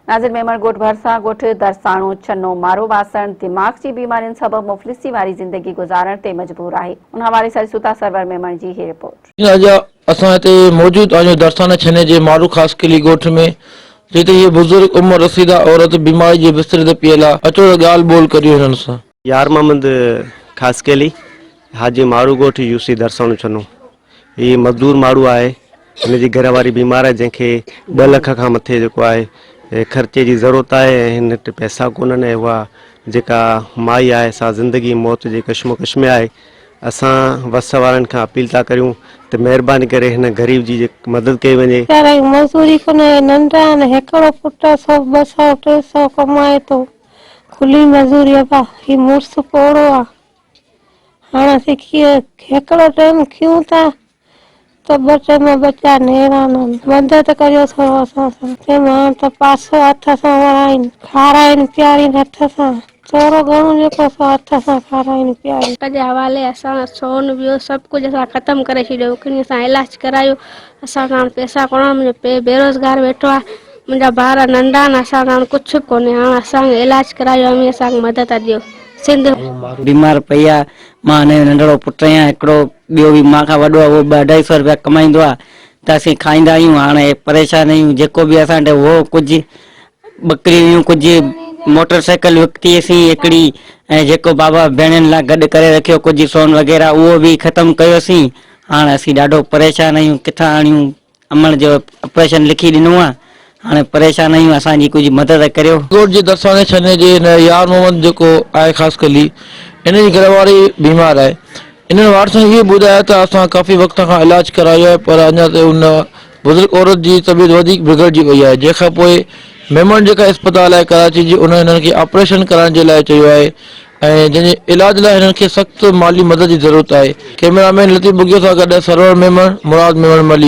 ناظر ميمڻ ڳوٺ ڀرسان ڳوٺ درساڻو ڇنو مارو واسڻ دماغ جي بيمارين سبب مفلسي واري زندگي گذارڻ تي مجبور آهي ان حوالي سان ڏسون ٿا سرور ميمڻ جي هي رپورٽ. اڄ اسان هتي موجود آهيون درساڻي ڇني جي مارو خاصخيلي ڳوٺ ۾ جتي هيء بزرگ عمر رسيده عورت بيماري جي بستري تي پيل آهي اچو ته ڳالهه ٻولهه ڪريون هنن سان. يار محمد خاصخيلي حاجي مارو ڳوٺ يوسي درساڻو ڇنو هي مزدور ماڻهو آهي هن جي گهر واري بيمار آهي جنهن کي ڏھ لک کان مٿي جيڪو آهي خرچي جي ضرورت آهي ۽ هن وٽ پئسا ڪونهن ۽ اها جيڪا مائي آهي سا زندگي موت جي ڪشمڪش ۾ آهي اسان وس وارن کان اپيل ٿا ڪريون ته مهرباني ڪري هن غريب جي مدد ڪئي وڃي. ويچارا هي مزوري ڪن ۽ ننڍا آهن هڪڙو پٽ سو ٻه سئو ٽي سئو ڪمائي ٿو کلي مزوري ابا هي مڙس پوڙهو آ. هاڻ اسين هڪڙو ٽيم کيون ٿا ته ٻه ٽيم ٻچا نيران آهن. مدد ڪريو ٿورو اسان سان. چيم هاڻ ته پاسو هٿ سان ورائين، کارائين پيارين هٿ سان. ٿورو گهڻو جيڪو سو هٿ سان کارائين پيارين. جي حوالي اسان سون ٻيو سڀ ڪجهه اسان ختم ڪري ڇڏيو کڻي اسان علاج ڪرايو اسان وٽ هاڻ پئسا ڪونهن منهنجو پيء بيروزگار ويٺو آهي منهنجا ٻار ننڍا آهن اسان وٽ هاڻ ڪجهه به ڪونهي هاڻ اسان کي علاج ڪرايو اوهين اسان کي مدد ڏيو. سنڌ. بيمار پئي آ مان هن جو ننڍڙو پٽ آهيان هڪڙو ٻيو به مان کان وڏو آ اهو ٻه اڍائي سئو روپيا ڪمائيندو آ ته اسين کائيندا آهيون هاڻي پريشان آهيون جيڪو به اسان وٽ هو ڪجهه ٻڪريون هيون ڪجهه موٽر سائيڪل وڪتي اسين هڪڙي ۽ جيڪو بابا ڀيڻين لاء گڏ ڪري رکيو ڪجهه سون وغيره اهو به ختم ڪيوسين هاڻ اسين ڏاڍو پريشان آهيون ڪٿان آڻيون امڙ جو آپريشن لکي ڏنو آ هاڻي پريشان آهيون اسان جي ڪجهه مدد ڪريو. ڳوٺ جي درساني ڇني جي هن يار محمد جيڪو آهي خاصخيلي ان جي گهر واري بيمار آهي انهن وارثن اهو ٻڌايو ته اسان ڪافي وقت کان علاج ڪرايو آهي پر اڃا تائين ان بزرگ عورت جي طبيعت وڌيڪ بگڙجي وئي آهي جنهن کان پوء ميمڻ جيڪا اسپتال آهي ڪراچي جي انهن هنن کي آپريشن ڪرائڻ جي لاء چيو آهي ۽ جنهن جي علاج لاء هنن کي سخت مالي مدد جي ضرورت آهي. ڪئميرا مين لطيف ٻگهيو سان گڏ سرور ميمڻ، مراد ميمڻ ملير.